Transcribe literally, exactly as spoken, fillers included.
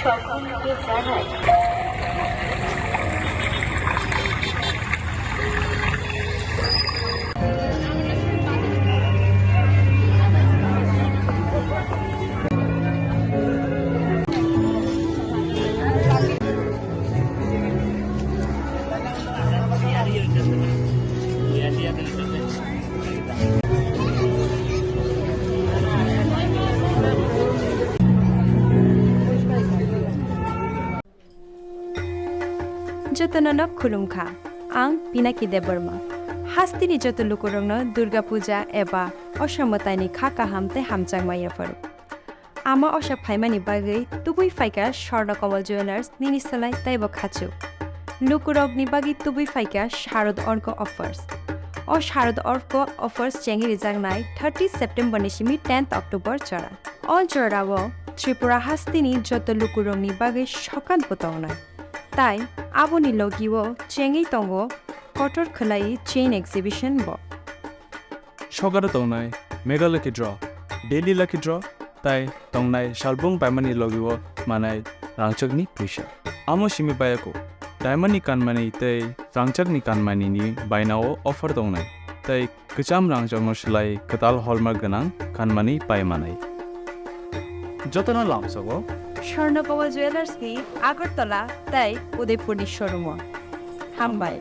সকলকে জানাই। Jotono no khulumkha, ang Pinaki Debbarma. Hasteni joto lukurokno Durga Puja eba Osha mwtaini kha kaham tei hamjakma yapharo. Ama Osha phaimani bagwi tubui phaikha Swarna Kamal Jewellers nini slai teibo khachuk. Lukurokni bagwi tubui phaikha Sharad Orko Offers. O Sharad Orko Offers chengwi rijaknai thirty September ni simi tenth October jora. O jorao Tripura hasteni joto lukurokni bagwi sokat bo tongnai. Tai aboni logio chengwi tongo kotor khwlai chain exhibition bo. Sokaro tongnai Mega Lucky Draw, Daily Lucky Draw, tai tongnai salbung paimani logio manai rangchakni puisa. Amo simi bayako, diamond ni kanmani tei rangchakni kanmani ni bainao offer tongnai, tei kwcham rangchakno slai kwtal hallmark gwnang kanmani pai manai. Jotono lamsogo Swarna Kamal Jewellers ni Agartala tei Udaipur ni showroom o. Hambai.